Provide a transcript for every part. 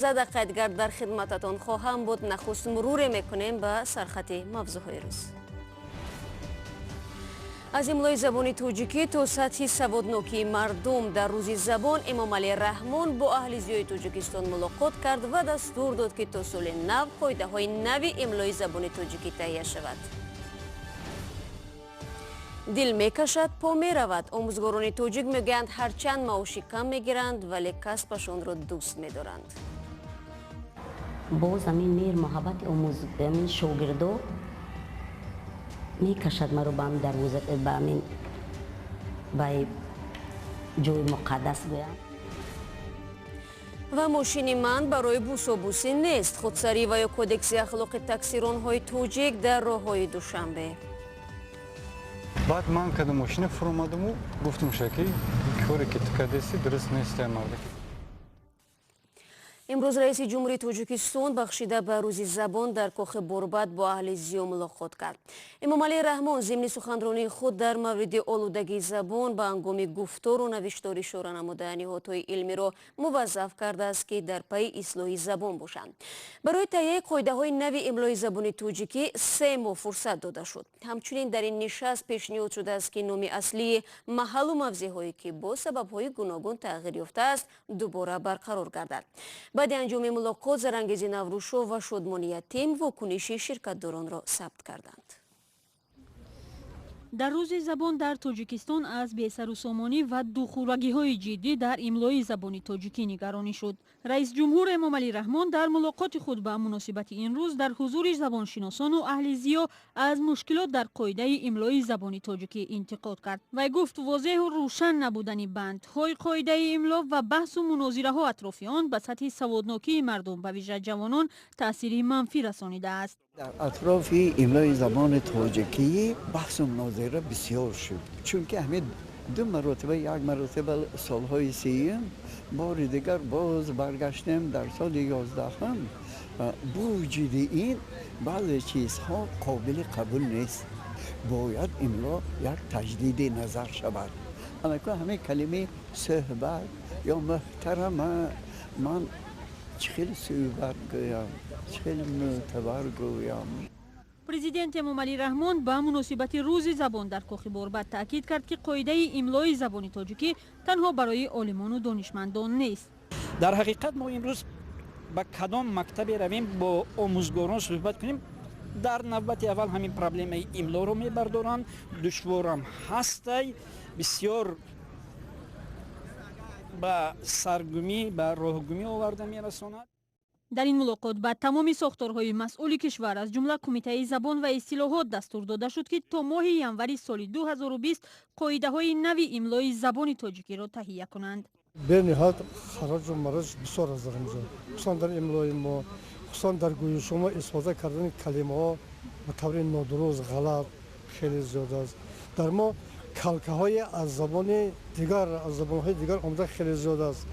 Дақиқа дигар дар хидмататон хоҳам буд. Нахуст муруре мекунем ба сархати мавзӯъҳои рӯз. Аз имлои забони тоҷикӣ то сатҳи саводнокии мардум. Дар Рӯзи забон Эмомалӣ Раҳмон бо аҳли зиёи Тоҷикистон мулоқот кард ва дастур дод, ки то соли нав қоидаҳои нави имлои забони тоҷикӣ таҳия шавад. Дил мекашад, по меравад. Омӯзгорони тоҷик мегӯянд, ҳарчанд маоши кам мегиранд, вале касбашонро дӯст медоранд. Боз ҳамин меҳр муҳаббати ҳамин шогирдо мекашад маро ба ҳамин дарвоза, ба ҳамин ба ҷои муқаддас гӯям. Ва мошини ман барои бусобусӣ нест. Худсарӣ ва ё кодекси ахлоқи таксиронҳои тоҷик дар роҳҳои Душанбе. Баъд ман када мошина фуромадаму гуфтум ша, ки коре ки ту кардеси, дуруст нест, марда. Имрӯз раиси ҷумҳурии Тоҷикистон бахшида ба Рӯзи забон дар кохи Борбад бо аҳли зиё мулоқот кард. Эмомалӣ Раҳмон зимни суханронии худ дар мавриди олудагии забон ба ҳангоми гуфтору навиштор ишора намуда, ниҳодҳои илмиро муваззаф кардааст, ки дар пайи ислоҳи забон бошанд. Барои таҳияи қоидаҳои нави имлои забони тоҷикӣ 3 моҳ фурсат дода шуд. Ҳамчунин дар ин нишаст пешниҳод шудааст, ки номи аслии маҳаллу мавзеъҳое, ки бо сабабҳои гуногун тағйир ёфтааст, дубора барқарор гардад. Баъди анҷоми мулоқот Зарангези Наврӯзшоҳ ва Шодмони Ятим вокуниши ширкатдоронро сабт карданд. Дар Рӯзи забон дар Тоҷикистон аз бесарусомонӣ ва духӯрагиҳои ҷиддӣ дар имлои забони тоҷикӣ нигаронӣ шуд. Раисҷумҳур Эмомалӣ Раҳмон дар мулоқоти худ ба муносибати ин рӯз дар ҳузури забоншиносону аҳли зиё аз мушкилот дар қоидаи имлои забони тоҷикӣ интиқод кард. Вай гуфт, возеҳу рӯшан набудани бандҳои қоидаи имло ва баҳсу мунозираҳо атрофи он ба сатҳи саводнокии мардум, ба вижа ҷавонон, таъсири манфӣ расонидааст. Дар атрофи имлои забони тоҷикӣ баҳсу мунозира бисёр шуд, чунки ҳамин ду маротиба, як маротиба солҳои сиюм, бори дигар боз баргаштем дар соли 11-ум. Бо вуҷуди ин баъзе чизҳо қобили қабул нест, бояд имло як таҷдиди назар шавад. Ҳамакун ҳамин калимаи суҳбат ё муҳтарама, ман чӣ хел суҳбат гӯям, чӣ хел мӯътабар гӯям? Президент Эмомалӣ Раҳмон ба муносибати Рӯзи забон дар кохи Борбад таъкид кард, ки қоидаи имлои забони тоҷикӣ танҳо барои олимону донишмандон нест. Дар ҳақиқат, мо имрӯз ба кадом мактабе равем, бо омӯзгорон суҳбат кунем, дар навбати аввал ҳамин проблемаи имлоро мебардоранд. Душворам ҳастай, бисёр ба саргумӣ, ба роҳгумӣ оварда мерасонад. Дар ин мулоқот ба тамоми сохторҳои масъули кишвар, аз ҷумла Кумитаи забон ва истилоҳот, дастур дода шуд, ки то моҳи январи соли 2020 қоидаҳои нави имлои забони тоҷикиро таҳия кунанд. Бениҳоят хараҷу мараҷ бисёр аст дар инҷо, хусусан дар имлои мо, хусусан дар гӯиши мо истифода кардани калимаҳо ба таври нодуруст, ғалат хеле зиёд аст. Дар мо калкаҳои аз забони дигар, аз забонҳои дигар омада хеле зиёд аст.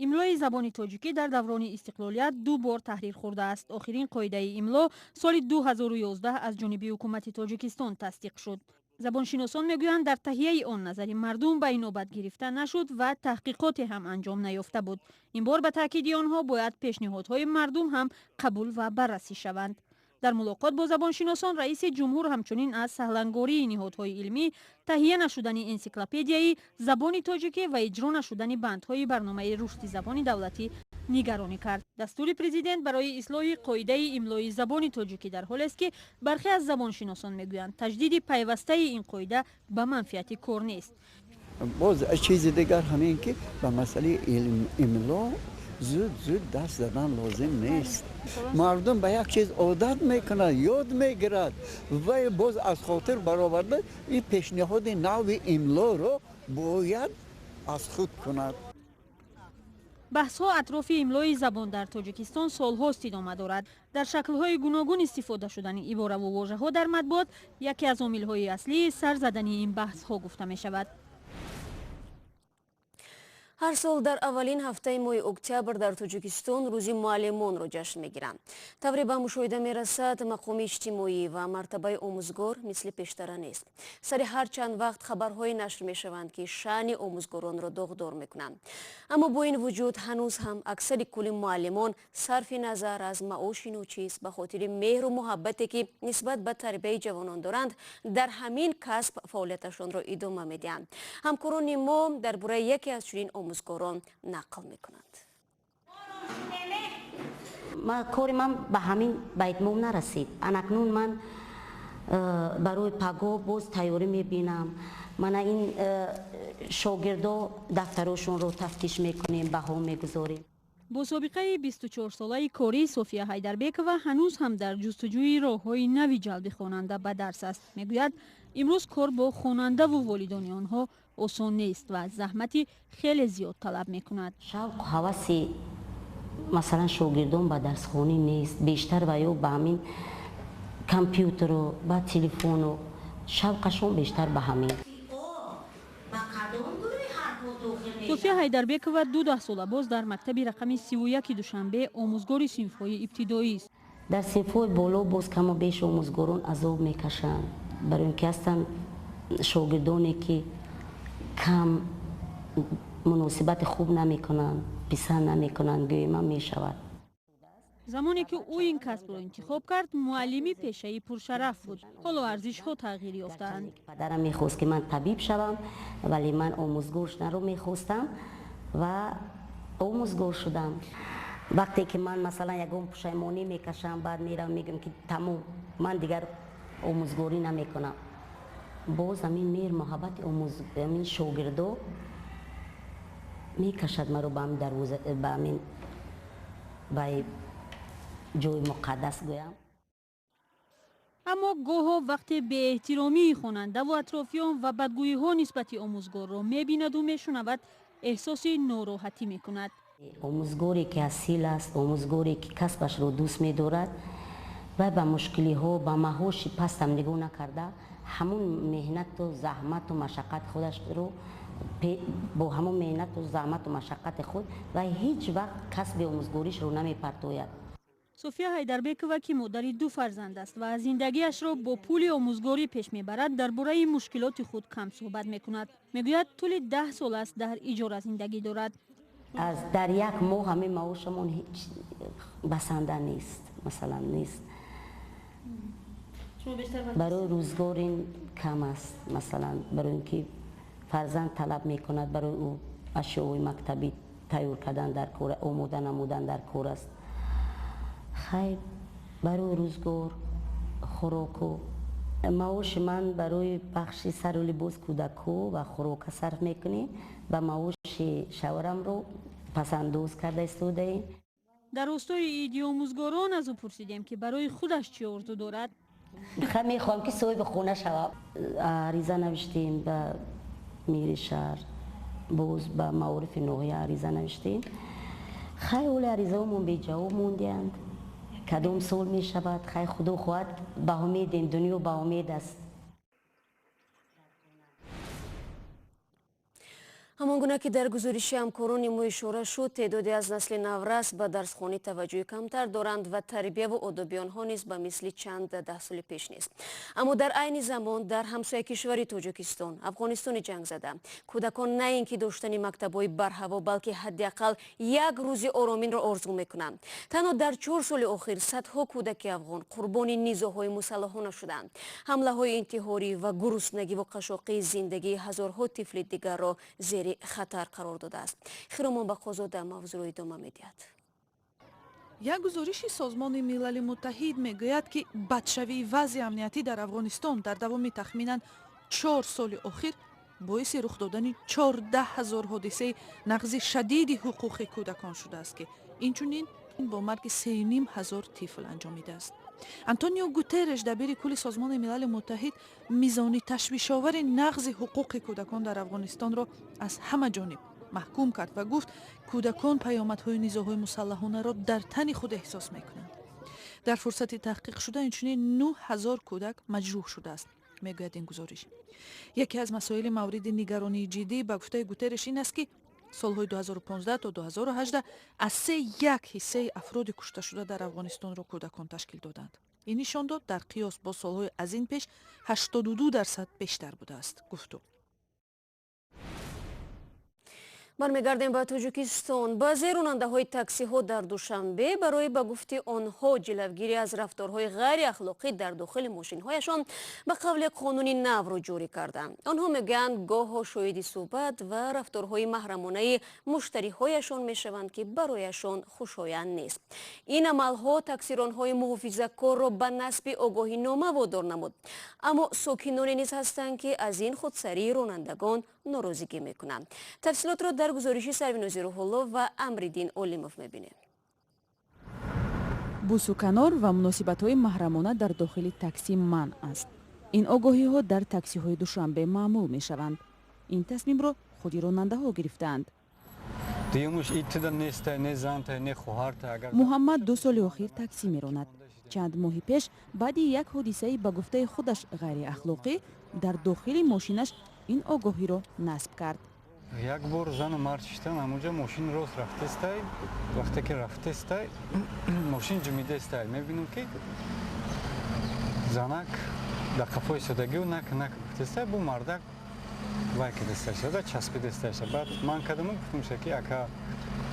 Имлои забони тоҷикӣ дар даврони истиқлолият ду бор таҳрир хӯрдааст. Охирин қоидаи имло соли 2011 аз ҷониби ҳукумати Тоҷикистон тасдиқ шуд. Забоншиносон мегӯянд, дар таҳияи он назари мардум ба инобат гирифта нашуд ва таҳқиқоте ҳам анҷом наёфта буд. Ин бор, ба таъкиди онҳо, бояд пешниҳодҳои мардум ҳам қабул ва баррасӣ шаванд. Дар мулоқот бо забоншиносон раиси ҷумҳур ҳамчунин аз саҳлангории ниҳодҳои илмӣ, таҳия нашудани энсиклопедияи забони тоҷикӣ ва иҷро нашудани бандҳои барномаи рушди забони давлатӣ нигаронӣ кард. Дастури президент барои ислоҳи қоидаи имлои забони тоҷикӣ дар ҳолест, ки бархе аз забоншиносон мегӯянд, таҷдиди пайвастаи ин қоида ба манфиати кор нест. Боз чизи дигар ҳамин, ки ба масъалаи имло зуд зуд даст задан лозим нест. Мардум ба як чиз одат мекунад, ёд мегирад, вай боз аз хотир бароварда, ин пешниҳоди нави имлоро бояд аз худ кунад. Баҳсҳо атрофи имлои забон дар Тоҷикистон солҳост идома дорад. Дар шаклҳои гуногун истифода шудани ибораву вожаҳо дар матбуот яке аз омилҳои аслии сар задани ин баҳсҳо гуфта мешавад. Ҳар сол дар аввалин ҳафтаи моҳи октябр дар Тоҷикистон рӯзи муаллимонро ҷашн мегиранд. Тавре ба мушоҳида мерасад, мақоми иҷтимоӣ ва мартабаи омӯзгор мисли пештара нест. Сари ҳар чанд вақт хабарҳое нашр мешаванд, ки шаъни омӯзгоронро доғдор мекунанд. Аммо бо ин вуҷуд ҳанӯз ҳам аксари кулли муаллимон сарфи назар аз маоши ночиз ба хотири меҳру муҳаббате, ки нисбат ба тарбияи ҷавонон доранд, дар ҳамин касб фаъолияташонро идома медиҳанд. Ҳамкорони мо дар бораи яке аз чунин омӯзгорон нақл мекунанд. Кори ман ба ҳамин ба итмом нарасид. Анакнун ман барои паго боз тайёрӣ мебинам. Мана ин шогирдо дафтарошонро тафтиш мекунем, баҳо мегузорем. Бо собиқаи 24-солаи корӣ София Ҳайдарбекова ҳанӯз ҳам дар ҷустуҷӯи роҳҳои нави ҷалби хонанда ба дарс аст. Мегӯяд, имрӯз кор бо хонандаву волидони онҳо осон нест ва заҳмати хеле зиёд талаб мекунад. Шавқу ҳаваси масалан шогирдон ба дарсхонӣ нест, бештар ва ё ба ҳамин компютеру ба телефону шавқашон бештар ба ҳамин. София Ҳайдарбекова ду даҳсола боз дар мактаби рақами 31 Душанбе омӯзгори синфҳои ибтидоист. Дар синфҳои боло боз каму беш омӯзгорон азоб мекашанд, барои ин ки ҳастанд шогирдоне, ки кам муносибати хуб намекунанд, писанд намекунанд, гӯема мешавад. Замоне ки ӯ ин касбро интихоб кард, муаллими пешаи пуршараф буд. Ҳоло арзишҳо тағйир ёфтаанд. Падарам мехост, ки ман табиб шавам, вале ман омӯзгор шуданро мехостам ва омӯзгор шудам. Вақте ки ман масалан ягон пушаймонӣ мекашам, баъд меравам, мегӯям, ки тамом, ман дигар омӯзгорӣ намекунам. Боз ҳамин меҳр муҳаббати ҳамин шогирдо мекашад маро ба ҳамин дарвоза, ба ҳамин ба ҷои муқаддас гӯям. Аммо гоҳо вақте беэҳтиромии хонандаву атрофиён ва бадгӯиҳо нисбати омӯзгорро мебинаду мешунавад, эҳсоси нороҳатӣ мекунад. Омӯзгоре, ки асил аст, омӯзгоре, ки касбашро дӯст медорад, вай ба мушкилиҳо, ба маҳоши пастам нигоҳ накарда, ҳамун меҳнату заҳмату машаққати худашро, бо ҳамун меҳнату заҳмату машаққати худ вай ҳеҷ вақт касби омӯзгоришро намепартояд. София Ҳайдарбекова, ки модари ду фарзанд аст ва зиндагиашро бо пули омӯзгорӣ пеш мебарад, дар бораи мушкилоти худ кам суҳбат мекунад. Мегӯяд, тӯли 10 сол аст дар иҷора зиндагӣ дорад. Аз дар як моҳ ҳамин маошамон ҳеҷ басанда нест, масалан, нест. Барои рӯзгор ин кам аст, масалан, барои ин ки фарзанд талаб мекунад, барои ӯ ашёи мактабӣ тайёр кардан дар кор, омода намудан дар кор аст. Хайр, барои рӯзгор, хӯроку маоши ман барои бахши сару либос кӯдакҳо ва хӯрока сарф мекунем ва маоши шавҳарамро пасандоз карда истодаем. Дар ростои иди омӯзгорон аз ӯ пурсидем, ки барои худаш чӣ орзу дорад. Мехоҳам, ки соҳиби хона шавам. Ариза навиштем ба мири шаҳр, боз ба маорифи ноҳия ариза навиштем. Хай, ҳоли аризаҳомон беҷавоб мондианд. Кадом сол мешавад, хай, худо хоҳад, ба умедем, дунё ба умед аст. Ҳамон гуна ки дар гузориши ҳамкорони мо ишора шуд, теъдоде аз насли наврас ба дарсхонӣ таваҷҷӯҳи камтар доранд ва тарбияву одоби онҳо низ ба мисли чанд даҳсоли пеш нест. Аммо дар айни замон дар ҳамсоя кишвари Тоҷикистон, Афғонистони ҷангзада, кӯдакон на ин ки доштани мактабҳои барҳаво, балки ҳадди ақал як рӯзи ороминро орзу мекунанд. Танҳо дар 4 соли охир садҳо кӯдаки афғон қурбони низоъҳои мусаллаҳона шуданд. Ҳамлаҳои интиҳорӣ ва гуруснагиву қашоқии зиндагии ҳазорҳо тифли дигарро зери хатар қарор додааст. Хиромон Бақозода мавзӯъро идома медиҳад. Як гузориши Созмони Милали Муттаҳид мегӯяд, ки бадшавии вазъи амниятӣ дар Афғонистон дар давоми тахминан 4 соли охир боиси рух додани 14 000 ҳодисаи нақзи шадиди ҳуқуқи кӯдакон шудааст, ки инчунин бо марги 3,5 ҳазор тифл анҷомидааст. Антонио Гутерреш, дабири кулли Созмони Милали Муттаҳид, мизони ташвишовари нақзи ҳуқуқи кӯдакон дар Афғонистонро аз ҳама ҷониб маҳкум кард ва гуфт, кӯдакон паёмадҳои низоъҳои мусаллаҳонаро дар тани худ эҳсос мекунанд. Дар фурсати таҳқиқшуда инчунин 9 ҳазор кӯдак маҷрӯҳ шудааст, мегӯяд ин гузориш. Яке аз масоили мавриди нигаронии ҷиддӣ, ба гуфтаи Гутерреш, ин аст, ки Солҳои 2015 то 2018 аз се як ҳиссаи афроди кушташуда дар Афғонистонро кӯдакон ташкил доданд. Ин нишондод дар қиёс бо солҳои аз ин пеш 82% бештар будааст, гуфт ӯ. Бармегардем ба Тоҷикистон. Баъзе ронандаҳои таксиҳо дар Душанбе барои ба гуфти онҳо ҷилавгирӣ аз рафторҳои ғайриахлоқӣ дар дохили мошинҳояшон ба қавли қонуни навро ҷорӣ карданд. Онҳо мегӯянд, гоҳо шоҳиди суҳбат ва рафторҳои маҳрамонаи муштариҳояшон мешаванд, ки барояшон хушоянд нест. Ин амалҳо таксиронҳои муҳофизакорро ба насби огоҳинома водор намуд. Аммо сокиноне низ ҳастанд, ки аз ин худсарии ронандагон норозигӣ мекунанд. Тафсилотро дар гузориши Сарвинози Рӯҳулло ва Амриддин Олимов мебинем. Бусуканор ва муносибатҳои маҳрамона дар дохили таксӣ манъ аст. Ин огоҳиҳо дар таксиҳои Душанбе маъмул мешаванд. Ин тасмимро худи ронандаҳо гирифтаанд. Муҳаммад 2 соли охир таксӣ меронад. Чанд моҳи пеш баъди як ҳодисаи ба гуфтаи худаш ғайриахлоқӣ дар дохили мошинаш ин огоҳиро насб кард. Як бор зану мард шиштан, ҳамонҷо мошин рост рафтестай. Вақте ки рафтестай, мошин ҷумидестай. Мебинам, ки занак дар қафои содагиу нак нак гуфтестай, бу мардак вай кидестай шуда, часпидестай. Баъд ман кардаму гуфтамша, ки ака,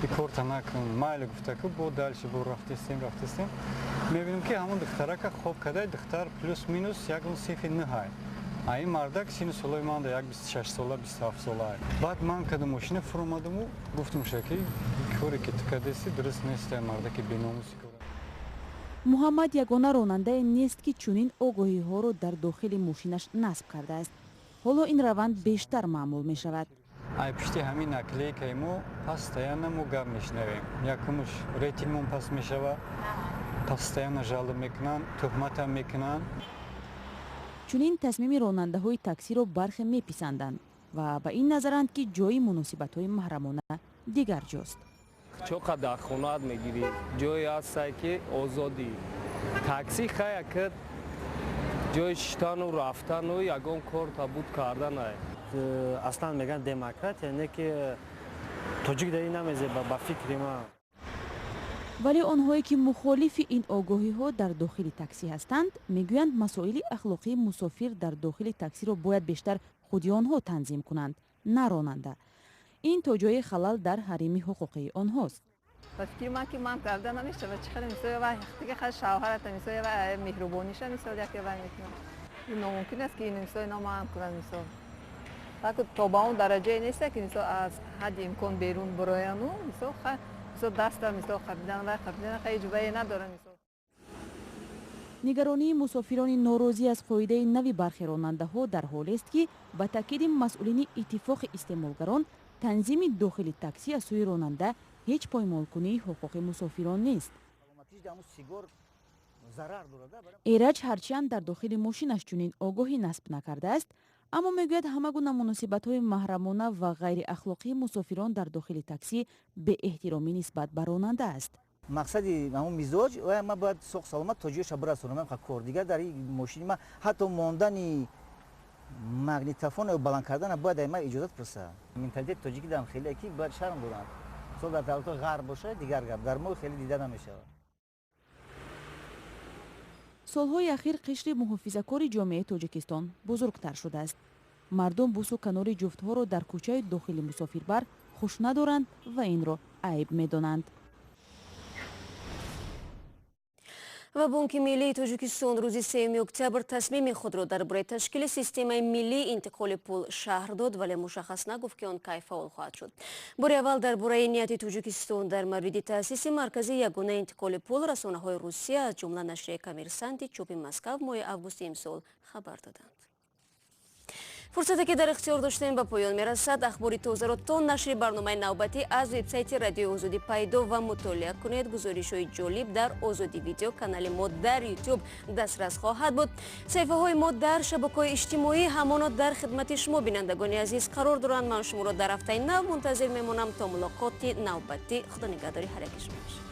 и корта накун, майли гуфтаку, бо дальше бо рафтестем, рафтестем. Мебинам, ки ҳамон духтарака хоб кадай, духтар плюс минус ягон синфи нӯҳай. А ин мардак сину солои манда як 26 сола, 27 сола. Баъд ман кардам мошина фуромадаму гуфтамша, ки коре ки ту кардеси дуруст нест, мардаки беномуси кора. Муҳаммад ягона ронандае нест, ки чунин огоҳиҳоро дар дохили мошинаш насб кардааст. Ҳоло ин раванд бештар маъмул мешавад. Ай пушти ҳамин наклейкаи мо постоянно мо гап мешунавем. Якумш, рейтингмон паст мешава, постоянно жалоб мекунанд, туҳматам мекунанд. Чунин тасмими ронандаҳои таксиро бархе меписанданд ва ба ин назаранд, ки ҷои муносибатҳои маҳрамона дигар ҷост. Чо қадар хонаат мегирӣ, ҷое ҳастай, ки озодӣ. Такси хая ки ҷои шиштану рафтану ягон кор табуд карданай. Аслан мегӯянд демократия, не ки тоҷик дар ин намезеба, ба фикри ман. Вале онҳое, ки мухолифи ин огоҳиҳо дар дохили таксӣ ҳастанд, мегӯянд, масоили ахлоқии мусофир дар дохили таксиро бояд бештар худи онҳо танзим кунанд, на ронанда. Ин то ҷое халал дар ҳарими ҳуқуқии онҳост. Ба фикри ман, ки ман карда намешавад. Чӣ хеле мисол вақте ки шавҳарата мисол меҳрубониша мисол яке вай мекунад, ин номумкин аст, ки ин мисол ино манъ кунанд. Мисол то ба он дараҷае нест, ки мисол аз ҳадди имкон берун бирояну мисол мисол даста мисол қабидан вай қабидан ҳеҷ вае надорад мисол. Нигаронии мусофирони норозӣ аз қоидаи нави бархе ронандаҳо дар ҳолест, ки ба таъкиди масъулини Иттифоқи истеъмолгарон, танзими дохили таксӣ аз сӯи ронанда ҳеҷ поймолкунии ҳуқуқи мусофирон нест. Эраҷ ҳарчанд дар дохили мошинаш чунин огоҳӣ насб накардааст, аммо мегӯяд, ҳама гуна муносибатҳои маҳрамона ва ғайриахлоқии мусофирон дар дохили таксӣ беэҳтиромӣ нисбат ба ронанда аст. Мақсади ҳамон мизоҷ, ман бояд соқ саломат то ҷояша бирасонам, кор дигар дар мошини ман ҳатто мондани магнитофон ё баланд кардана бояд ай ман иҷозат пурса. Менталитети тоҷикӣ дам хеле, ки бояд шарм доранд. Мисол, дар давлатҳои ғарб бошад, дигар гап, дар мо хеле дида намешавад. Солҳои ахир қишри муҳофизакори ҷомеаи Тоҷикистон бузургтар шудааст. Мардум бусу канори ҷуфтҳоро дар кӯчаи дохили мусофирбар хуш надоранд ва инро айб медонанд. Ва Бонки миллии Тоҷикистон рӯзи 3 октябр тасмими худро дар бораи ташкили системаи миллии интиқоли пул шарҳ дод, вале мушаххас нагуфт, ки он кай фаъол хоҳад шуд. Бори аввал дар бораи нияти Тоҷикистон дар мавриди таъсиси маркази ягонаи интиқоли пул расонаҳои Русия, аз ҷумла нашрияи Коммерсанти чопи Москав, моҳи августи имсол хабар доданд. Фурсате, ки дар ихтиёр доштем, ба поён мерасад. Ахбори тозаро то нашри барномаи навбатӣ аз вебсайти Радиои Озодӣ пайдо ва мутолиа кунед. Гузоришҳои ҷолиб дар Озодӣ видео канали мо дар Ютуб дастрас хоҳад буд. Саҳифаҳои мо дар шабакаҳои иҷтимоӣ ҳамоно дар хидмати шумо, бинандагони азиз, қарор доранд. Ман шуморо дар ҳафтаи нав мунтазир мемонам. То мулоқоти навбатӣ, Худо нигаҳдори ҳар яки шумо бошад.